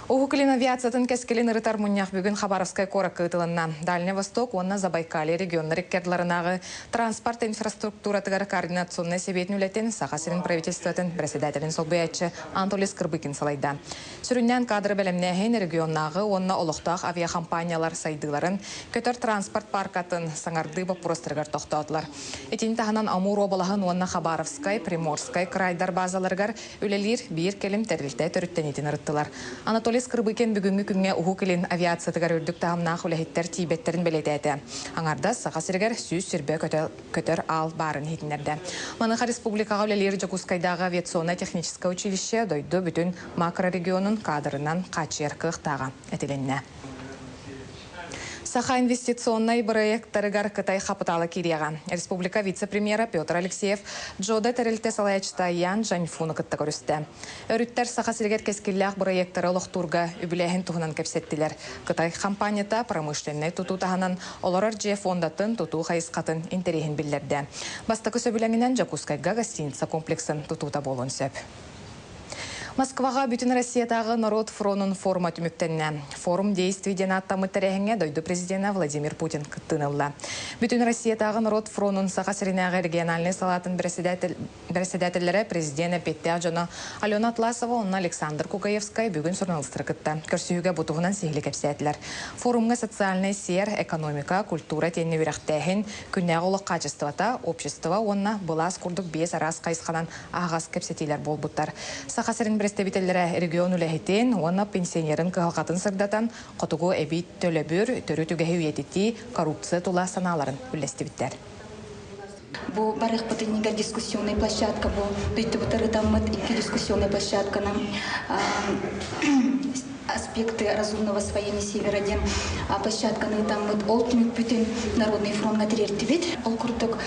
Уһук Илин авиациятын кэскилин ырытар мунньах бүгүн Хабаровскай куоракка ыытылынна. Дальний Восток уонна Забайкалье регионнар иккардыларынааҕы транспорт инфраструктуратыгар координационнай сэбиэтин үлэтин Саха сирин правительствотын председателин солбуйааччы Анатолий Скрыбыкин салайда. Сүрүннээн кадры бэлэмнээһин регионнааҕы уонна олохтоох авиахампаанньалар сайдыыларын, көтөр транспорт паркатын саҥардыы боппуруостарыгар тохтоотулар. Итини таһынан Амур уобалаһын уонна Хабаровскай, Приморскай крайдар базаларыгар үлэлиир биир кэлим тэрилтэ төрүттэниитин ырыттылар. Анатолий Скрыбыкин бүгүҥҥү күҥҥэ Уһук Илин авиациятыгар үрдүк таһымнаах үлэһиттэр тиийбэттэрин бэлиэтээтэ. Аҥардас Саха сиригэр 120 көтөр аал баарын иһитиннэрдэ. Маныаха республикаҕа үлэлиир Дьокуускайдааҕы авиационнай-техническэй училище дойду бүтүн макрорегионун каадырынан хааччыйар кыахтааҕа этилиннэ. Саха инвестиционнай бырайыактарыгар Кытай хапытаала киириэҕэ. Республика вице-премьера Петр Алексеев Джода тэрилтэ салайааччыта Ян Жаньфуну кытта көрүстэ. Өрүттэр Саха сиригэр кэскиллээх бырайыактары олохтуурга үбүлээһин туһунан кэпсэттилэр. Кытай хампаанньата промышленнай тутуу таһынан олорор дьиэ фондатын тутуу хайысхатын интэриэһин биллэрдэ. Бастакы сөбүлэҥинэн Дьокуускайга гостиница комплексын тутуута буолуон сөп. Москваҕа Бүтүн Россиятааҕы норуот фронун форума түмүктэннэ. Форум действий диэн ааттаммыт тэрээһиҥҥэ дойду президенэ Владимир Путин кыттыыны ылла. Бүтүн Россиятааҕы норуот фронун Саха сиринээҕи региональнай салаатын бэрэссэдээтэллэрэ президент эппиэттээх дьоно Алена Атласова уонна Александр Кугаевскай бүгүн суруналыыстары кытта көрсүһүүгэ бу туһунан сиһилии кэпсээтилэр. Форумҥа социальнай сиэр, экономика, культура итиэннэ үөрэхтээһин, күннээҕи олох хаачыстыбата, общество уонна былаас курдук биэс араас хайысханан аһаҕас кэпсэтиилэр буолбуттар. Саха сирин бэрэстэбиитэллэрэ регион үлэһитин уонна пенсионерын кыһалҕатын сырдатан, хотугу эбии төлөбүр, төрүт үгэһи үйэтитии, коррупция тула санааларын үллэстибиттэр. Бу барыахпыт иннигэр дискуссионный площадка бу дойдубут ырытаммыт икки дискуссионный площадканан аспекты разумного освоения севера диэн площадканы ыытаммыт ол түмүкпүтүн Народный фронтга тириэртибит. Ол курдук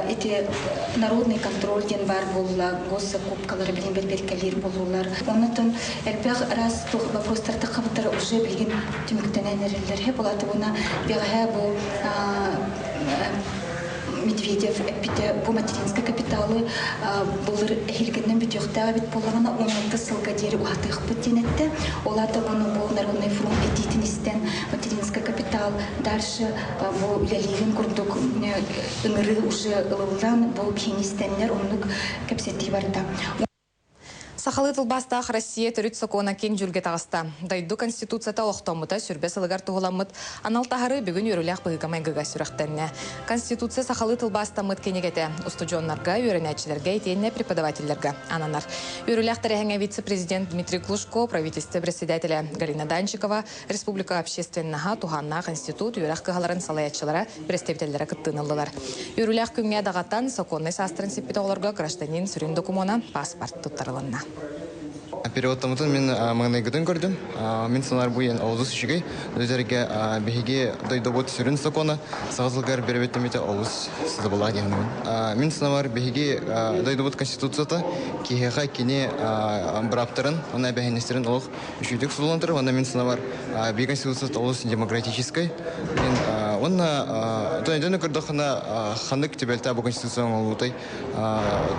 ити народный контроль диэн баар буолла, госзакупкалары билин бэрбиэркэлиир буолуулар. Оннотон элбэх раз вопростар таххабыттара уже билигин түмүктэнэн эрэллэр. Булаты буна бэҕэһээ бу Медведев эппитэ бу материнскай капиталы былыр эһилгинэн бүтүөхтээх эбит буоллаҕына 16 сылга диэри уһатыахпыт диэн эттэ. Ол аата буну бу Народный фронт этиитин истэн материнский капитал дальше бу үлэлиирин курдук ыҥырыы уже ылыллан бу биһини истэннэр оннук кэпсэтии барда. Сахалыы тылбаастаах Россия төрүт сокуона киэҥ дьүүлгэ таҕыста. Дойду Конституцията олохтоммута сүрбэ сылыгар туһуламмыт анал таһарыы бүгүн үөрүүлээх быһыыга-майгыга сүрэхтэннэ. Конституция сахалыы тылбаастаммыт кинигэтэ устудьуоннарга, үөрэнээччилэргэ итиэннэ преподавателлэргэ ананар. Үөрүүлээх тэрээһиҥҥэ вице-президент Дмитрий Глушко, правительство председателэ Галина Данчикова, республика общественноһа, туһааннаах институт үөрэх кыһаларын салайааччылара, представителлэрэ кыттыыны ыллылар. Үөрүүлээх күҥҥэ даҕатан, сокуоннай саастарын сиппит оҕолорго гражданин сүрүн докумуона паспорт туттарылынна. Переводтаммытын мин маҥнайгытын көрдүм. Мин санаар бу иэн олус үчүгэй. Өздөргө биһиги дойдубут сүрүн сокуона саха сылгар беребеттемите олус сытыбылаах диэхинэбин. Мин санаабар биһиги дойдубут конституцията киһиэхэ кини бырааптарын уонна эбэһинэстэрин олох үчүгдүк суллан турар уонна мин санаабар биир конституция олус демократическай мен уонна дойдуну көрдөххүнэ ханнык түбэлтэ бу конституция оҥоһуллубутай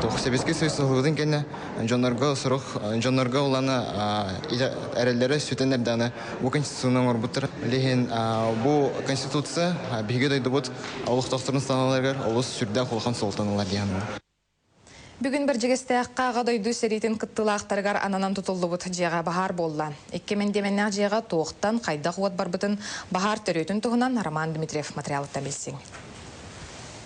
туох Сэбиэскэй Союз сыллыбытын кэннэ дьоннорго сорох дьоннорго улана эрэллэрэ сүтэн эрдэҕинэ бу конституцияны оҥорбуттар билигин бу конституция биһиги дойдубут олохтоохторун санааларыгар олус сүрдээх улахан суолтаны ылар диэн Бүгүн Бэрдьигэстээххэ Аҕа дойду сэриитин кыттыылаахтарыгар ананан тутуллубут дьиэҕэ баһаар буолла. Икки мэндиэмэннээх дьиэҕэ туохтан, хайдах уот барбытын, баһаар төрүөтүн туһунан Роман Дмитриев материалыттан билсиҥ.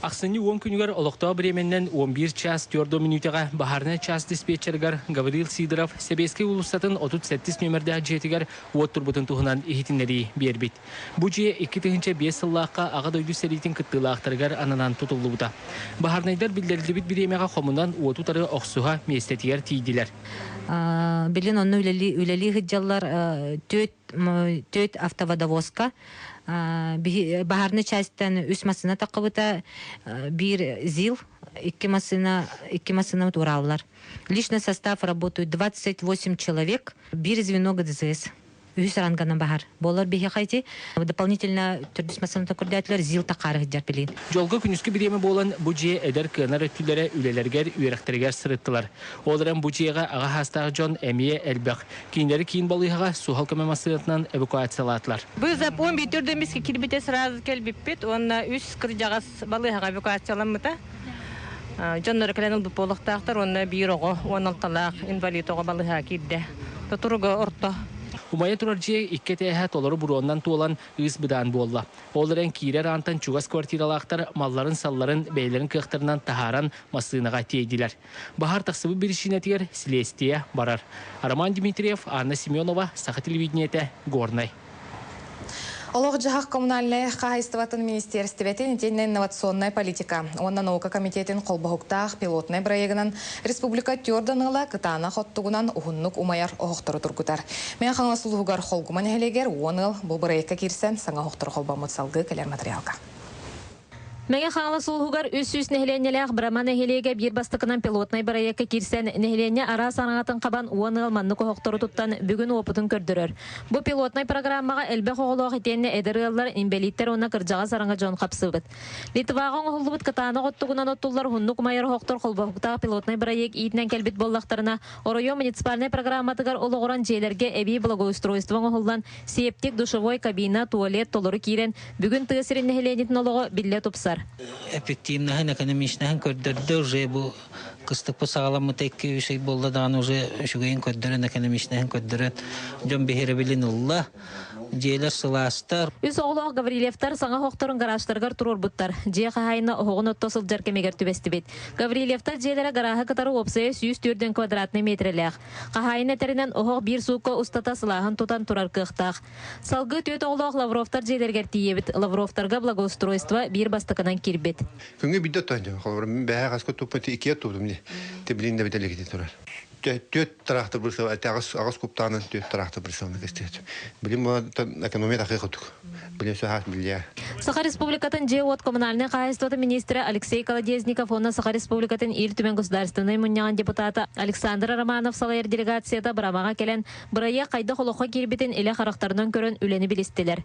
Ахсынньы 10 күнүгэр олохтоох бириэмэннэн 11 час 4 мүнүүтэҕэ баһаарынай чаас диспетчерыгар Гаврил Сидоров Сэбиэскэй уулуссатын 37 нүөмэрдээх дьиэтигэр уот турбутун туһунан иһитиннэрии биэрбит. Бу дьиэ 2005 сыллаахха Аҕа дойду сэриитин кыттыылаахтарыгар ананан тутуллубута. Баһаарынайдар биллэриллибит бириэмэҕэ хомунан уоту утары охсуһа миэстэтигэр тиийдилэр. Билин онно үлэлии сылдьаллар түөрт автоводовозка. Баһаарынай частьтан үс массыына таххыбыта, биир ЗИЛ, икки массыына, икки массыына турааллар. Личный состав работают 28 человек, биир звено ГДЗС. Үһүс ранганан баһар. Болор биһиэхэ ити дополнительно төрдүс массыыната көрдөөтүлэр ЗИЛ тахаары сылдьар билигин. Дьолго күнүскү бириэмэ буолан бу дьиэ эдэр кыанар өттүлэрэ үлэлэригэр, үөрэхтэригэр сырыттылар. Ол эрэн бу дьиэҕэ аҕа саастаах дьон эмиэ элбэх. Кинилэри киин балыыһаҕа суһал көмө массыынатынан эвакуациялаатылар. Вызов 11 төрдө кирбитэ сразу кэлбиппит уонна үс кырдьаҕас балыыһаҕа эвакуацияламмыта. Дьонноро кэлэн ылбыт буолуохтаахтар уонна биир оҕо 16-лаах инвалид оҕо балыыһаҕа киирдэ. Тутуруга орто. Умайа турар дьиэ икки этээһэ толору буруоннан туолан ыыс-быдаан буолла. Ол эрэн киирэр аантан чугас квартиралаахтар малларын-салларын бэйэлэрин кыахтарынан таһааран массыынаҕа тиэйдилэр. Баһаар тахсыбыт биричиинэтигэр силиэстийэ барар. Роман Дмитриев, Анна Семенова, Саха телевидениетэ, Горнай. Олох-дьаһах коммунальнай хаһаайыстыбатын министиэристибэтин итиэннэ инновационнай политика уонна наука комитетин холбоһуктаах пилотнай бырайыагынан республика түөрт ыла кытаанах оттугунан уһуннук умайар оһохтору тургутар. Мэҥэ Хаҥалас улууһугар Холгума нэһилиэгэр 10 ыал бу бырайыакка киирсэн саҥа оһохтору холбоммут салгыы кэлэр материалга. Мэҥэ Хаҥалас улууһугар 300 нэһилиэнньэлээх Бырама нэһилиэгэ биир бастакынан пилотнай бырайыакка киирсэн, нэһилиэнньэ араас араҥатын хабан 10 ыал маннык оһохтору туттан бүгүн уопутун көрдөрөр. Бу пилотнай программаҕа элбэх оҕолоох итиэннэ эдэр ыаллар, инбэлииттэр уонна кырдьаҕас араҥа дьон хапсыбыт. Литваҕа оҥоһуллубут кытаанах оттугунан оттуллар уһуннук умайар оһохтор холбоһуктаах пилотнай бырайыак иитинэн кэлбит буоллахтарына, оройуон муниципальнай программатыгар олоҕуран дьиэлэргэ эбии благоустройство оҥоһуллан, септик, душевой кабина, туалет толору киирэн, Бүгүн тыа сирин нэһилиэнньэтин олоҕо биллэ тупсар. Эффективноһын, экономичноһын көрдөрдө уже бу кыстыкпыт саҕаламмыта 2-3 ый буолла даҕаны уже үчүгэйин көрдөрөн, экономичноһын көрдөрөн дьон биһирэбилин ылла. Дьиэлэр сылаастар. Үс оҕолоох Гаврильевтар саҥа оһохторун гаражтарыгар туруорбуттар. Дьиэ хаһаайына оһоҕун отто сылдьар кэмигэр түбэстибит. Гаврильевтар дьиэлэрэ гарааһы кытары уопсайа 104 квадратнай миэтэрэлээх. Хаһаайын этэринэн оһох биир суукка устата сылааһын тутан турар кыахтаах. Салгыы түөрт оҕолоох Лавровтар дьиэлэригэр тиийэбит. Лавровтарга благоустройство биир бастакынан киирбит. Күҥҥэ биирдэ оттоон холобура мин бэһээ хаска туппут иккиэ туппутум дии. Тибилин да бүтэлигити турар. Түөрт тыраахтыр бырсыба аҕыс аҕыс куптаанан түөрт тыраахтыр бырсыбаны кэстиэт. Билим экономия тахыы кутук. Билим сөһаат билиэ. Саха Республикатын дьиэ-уот коммунальнай хаһаайыстыбатын министрэ Алексей Колодезников уонна Саха Республикатын Ил Түмэн Государственнай Мунньаҕын депутата Александр Романов салайар делегацията Бырамаҕа кэлэн Бырайыак хайдах олоххо киирбитин илэ харахтарынан көрөн үлэни билистилэр.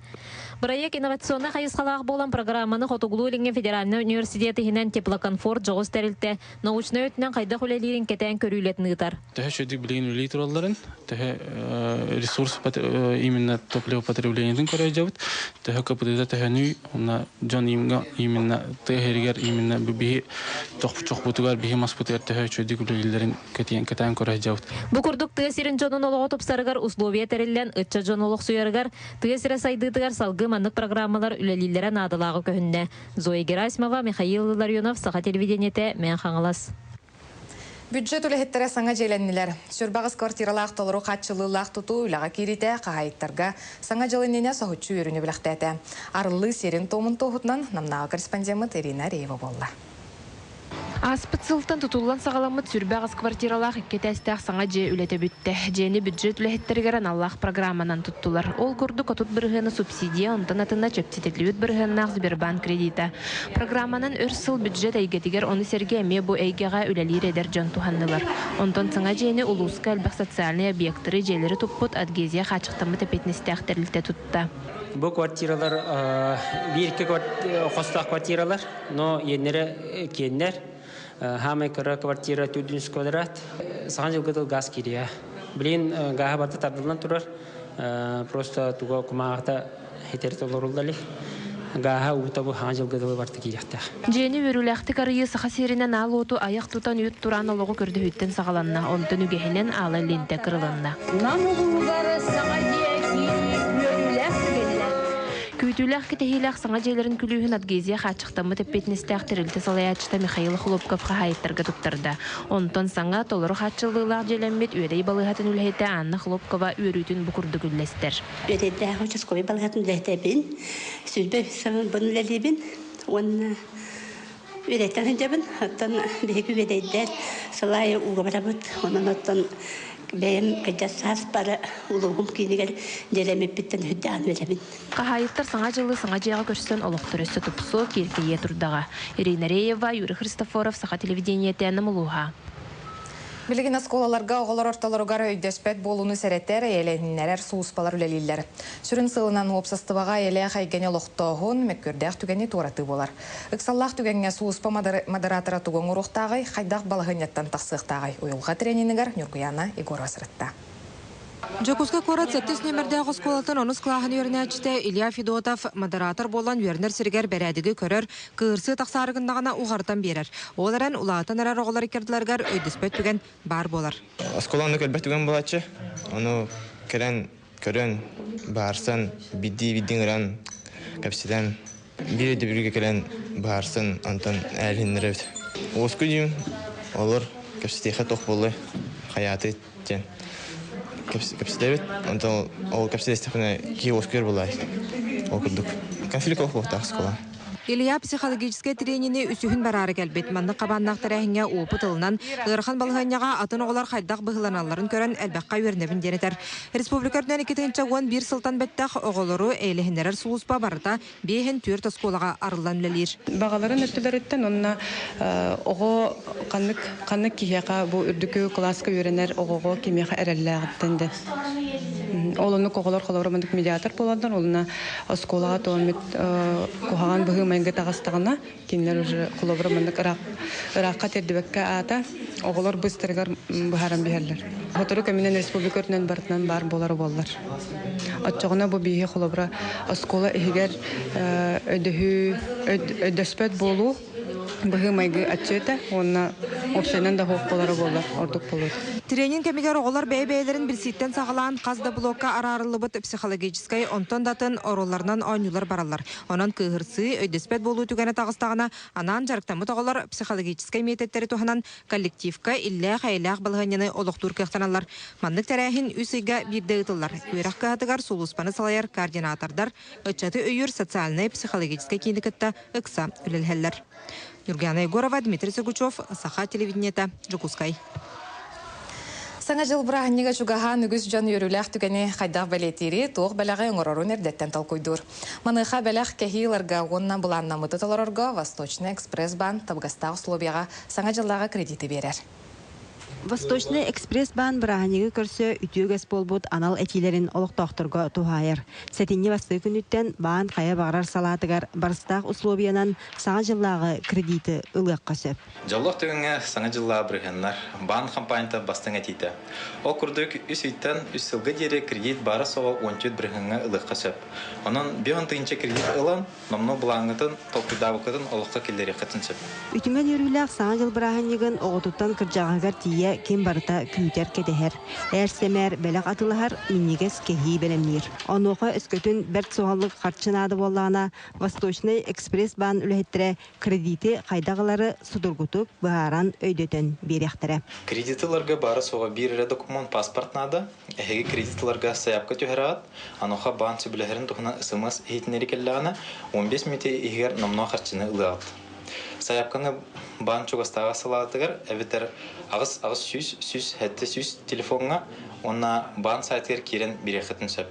Бырайыак инновационнай хайысхалаах буолан программаны Хотугулуу-Илиҥҥи федеральнай университет иһинэн Теплокомфорт дьоҕус тэрилтэ научнай өттүнэн хайдах үлэлиирин кэтээн көрүүлэтин ыытар. Төһө үчүгэйдик билигин үлэлии туралларын, төһө ресурс именно топливопотреблениетын көрө сылдьабыт, төһө КПД төһөнүй, уонна дьон именно тыа иһигэр именно биһи чохпутугар, биһи маспытыгар төһө үчүгэйдик үлэлииллэрин кэтээн кэтээн көрө сылдьабыт. Бу курдук тыа сирин дьонун олоҕо тупсарыгар условия тэриллэн, ыччат дьон олохсуйарыгар, тыа сирэ сайдыытыгар салгыы маннык программалар үлэлииллэрэ наадалааҕы көһүннэ. Зоя Герасимова, Михаил Илларионов, Саха телевидениетэ, Мэҥэ Хаҥалас. Бюджет үлэһиттэрэ саҥа дьиэлэннилэр. Сүрбаҕыс квартиралаах толору хааччыллыылаах тутуу үлэҕэ киириитэ хаһаайыттарга Саҥа дьыл иннинэ соһуччу үөрүүнү бэлэхтээтэ. Арыллыы сиэрин-туомун туоһутунан Намнааҕы корреспондеммыт Ирина Реева буолла. Ааспыт сылтан тутуллан саҕаламмыт 28 квартиралаах икки этээстээх саҥа дьиэ үлэтэ бүттэ. Дьиэни бюджет үлэһиттэригэр аналлаах программанан туттулар. Ол курдук 30 бырыһыаны субсидия, онтон атына чэпчэтиллибит бырыһыаннаах Сбербанк кредита. Программанан өр сыл бюджет эйгэтигэр ону сэргэ эмиэ бу эйгэҕэ үлэлиир эдэр дьон туһаннылар. Онтон саҥа дьиэни улууска элбэх социальнай объектары, дьиэлэри туппут адгезия хааччахтаммыт эппиэтинэстээх тэрилтэ тутта. Бу квартиралар биир-икки хостоох квартиралар. Но иэннэрэ киэннэр. Хаамай кыра квартира 400 квадрат. Саҥа дьылга дыл газ киириэ. Билигин гааһа барыта тардыллан турар. Просто туга кумааҕыта хитери толорулла илик. Гааһа уута бу саҥа дьылга дылы барыта киириэхтээх. Дьиэни үөрүүлээхтик арыйыы Саха сиринэн аал уоту айах тутан үүт тураан олоҕу көрдөһүүттэн саҕаланна. Онтон үгэһинэн аала лиэнтэ кырылынна. Нам улууһугар саҥа дьиэ киирии үөрүүлээх түгэнинэн Күүтүүлээх кэтэһиилээх саҥа дьиэлэрин күлүүһүн адгезия хааччахтаммыт эппиэтинэстээх тэрилтэ салайааччыта Михаил Хлопков хаһаайыттарга туттарда. Онтон саҥа, толору хааччыллыылаах дьиэлэммит Үөдэй балыыһатын үлэһитэ Анна Хлопкова үөрүүтүн бу курдук үллэстэр. Үөдэйдээх участковай балыыһатын үлэһитэбин, сүүрбэ сылын үлэлиибин уонна Үөдэйтэн сылдьабын. Оттон биһиги үөдэйдэр сыл аайы ууга барабыт. Онон оттон бэйэм кырдьар сааспар улууһум киинигэр дьиэлэммиппиттэн үрдээн үөрэбин. Хаһаайыттар Саҥа дьылы саҥа дьиэҕэ көрсөн олохторо өссө тупсуо, киэркэйиэ турдаҕа. Ирина Реева, Юрий Христофоров, Саха телевидениетэ, Нам улууһа. Билигин оскуолаларга оҕолор ортолоругар өйдөспөт буолууну сэрэтэр, эйэлэһиннэрэр сулууспалар үлэлииллэр. Сүрүн сыалынан уопсастыбаҕа эйэлээх эйгэни олохтооһун, мөккүөрдээх түгэни туоратыы буолар. Ыксаллаах түгэҥҥэ сулууспа модератора тугу оҥоруохтааҕый, хайдах балаһыанньаттан тахсыахтааҕый? Уйулҕа трениныгар Ньургуйаана Егорова сырытта. Дьокуускай куорат сэттис нүөмэрдээх оскуолатын онус кылааһын үөрэнээччитэ Илья Федотов модератор буолан үөрэнэр сиригэр бэрээдэги көрөр, кыырсыы тахсаары гыннаҕына уҕарытан биэрэр. Ол эрэн улаатан эрэр оҕолор иккардыларыгар өйдөспөт түгэн баар буолар. Оскуола онно кэлбэт түгэн буолааччы. Ону кэлэн көрөн, баарсан, бидии-бидии ыҥыран, кэпсэтэн, биир өйдөбүлгэ кэлэн баарсан, онтон ээлһиннэрэбит. Уоскуй диим, олор кэпсэтиэхэ туох буоллай, хайааты диэн кэпсэтэбит. Онтон ол кэпсэтистэхпинэ киһи уоскуйар буолаай. Ол курдук. Конфликт олох буолуохтаах оскуола. Илья психологическай тренини үсүһүн бараары кэлбит. Маннык хабааннаах тэрээһиҥҥэ опыт ылынан, ыарахан балаһыанньаҕа атын оҕолор хайдах быһыыланалларын көрөн элбэххэ үөрэнэбин диэн этэр. Республика үрдүнэн 2011 сылтан бэттэх оҕолору эйэлэһиннэрэр сулууспа барыта биэһин түөрт оскуолаҕа арыллан үлэлиир. Баҕаларын өттүлэриттэн уонна оҕо ханнык ханнык киһиэхэ бу үрдүкү кылааска үөрэнэр оҕоҕо кимиэхэ эрэллээҕиттэн да ол оннук оҕолор холобура маннык медиатор буоланнар уонна оскуолаҕа туоммут куһаҕан быһыы-майгы таҕыстаҕына кинилэр уже холобура маннык ыраах ыраахха тиэрдибэккэ аата оҕолор быстарыгар быһааран биһэллэр. Сотору кэминэн республика үрдүнэн барытынан баар буолара буоллар. Оччоҕуна бу бииһи холобура оскуола иһигэр өйдөһүү өйдөспөт буолуу быһыы-майгы аччыата уонна уопсайынан да суох буолара буоллар ордук буолуо. Тренинг кэмигэр оҕолор бэйэ-бэйэлэрин билсииттэн саҕалаан хас да блокка араарыллыбыт психологическай, онтон да атын оруолларынан оонньуулар бараллар. Онон кыыһырсыы, өйдөспөт буолуу түгэнэ таҕыстаҕына, анаан дьарыктаммыт оҕолор психологическай миэтэдтэри туһанан коллективка иллээх-эйэлээх балаһыанньаны олохтуур кыахтаналлар. Маннык тэрээһин үс ыйга биирдэ ыытыллар. Үөрэх кыһатыгар сулууспаны салайар координатордар ыччаты өйүүр социальнай-психологическай киини кытта ыкса үлэлэһэллэр. Нюргана Егорова, Дмитрий Сергучев, Саха телевидениета, Дьокуускай. Саҥа дьыл бырааһынньыга чугаһаан үгүс дьон үөрүүлээх түгэни хайдах бэлиэтиири, туох бэлэҕи оҥорорун эрдэттэн толкуйдуур. Маныаха бэлэх кэһии ыларга уонна былааннаммыты толорорго Восточный экспресс-баан табыгастаах условияҕа Саҥа дьыллааҕы кредити биэрэр. Восточный экспресс-баан бырааһынньыгы көрсө үтүө үгэс буолбут анал этиилэрин олохтоохторго туһаайар. Сэтинньи бастакы күнүттэн баан хайа баҕарар салаатыгар барыстаах условиянан Саҥа дьыллааҕы кредити ылыахха сөп. Дьоллоох түгэҥҥэ Саҥа дьыллааҕы бырыһыаннар баан хампаанньата бастыҥ этиитэ. Ол курдук үс ыйтан үс сылга диэри кредит баара-суоҕа 14 бырыһыаҥҥа ылыахха сөп. Онон 50 тыһыынча кредит ылан, номнуо былааҥҥытын, толкуйдаабыккытын олоххо киллэриэххитин сөп. Үтүмэн үөрүүлээх Саҥа дьыл бырааһынньыгын оҕотуттан кырдьаҕаһыгар тиийэ ким барыта күүтэр-кэтэһэр. Ээр-сэмээр бэлэх атыылаһар, минньигэс кэһии бэлэмниир. Онуоха өскөтүн бэрт суһаллык харчы наада буоллаҕына, Восточный экспресс-баан үлэһиттэрэ кредити хайдах ылары судургутук быһааран өйдөтөн биэриэхтэрэ. Кредит ыларга баара-суоҕа биир эрэ докумуон паспорт наада. Эһиги кредит ыларга сайаапка түһэрэҕит, онуоха баан сөбүлэһэрин туһунан СМС иһитиннэрии кэллэҕинэ, 15 мүнүүтэ иһигэр номнуо харчыны ылыаҕыт. Сайаапканы баан чугастааҕы салаатыгар эбэтэр 8 800 107 100 телефоҥҥа уонна баан сайтыгар киирэн биэриэххитин сөп.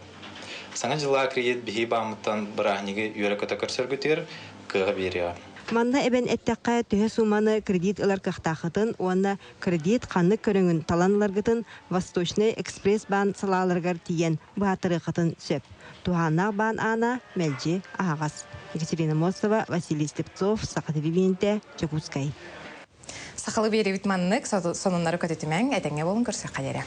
Саҥа дьыллаах кредит биһиги бааммыттан бырааһынньыгы үөрэ-көтө көрсөргүтүгэр кыаҕы биэриэҕэ. Манна эбэн эттэххэ, төһө сууманы кредит ылар кыахтааххытын уонна кредит ханнык көрүҥүн талан ыларгытын Восточный экспресс-баан салааларыгар тиийэн быһааттарыаххытын сөп. Туһааннаах баан аана мэлдьи аһаҕас. Екатерина Мосова, Василий Слепцов, Саха телевидениетэ, Дьокуускай. Сахалыы биэрэбит маннык сонуннары көтүтүмэҥ, этэҥҥэ буолун көрсүөххэ диэри.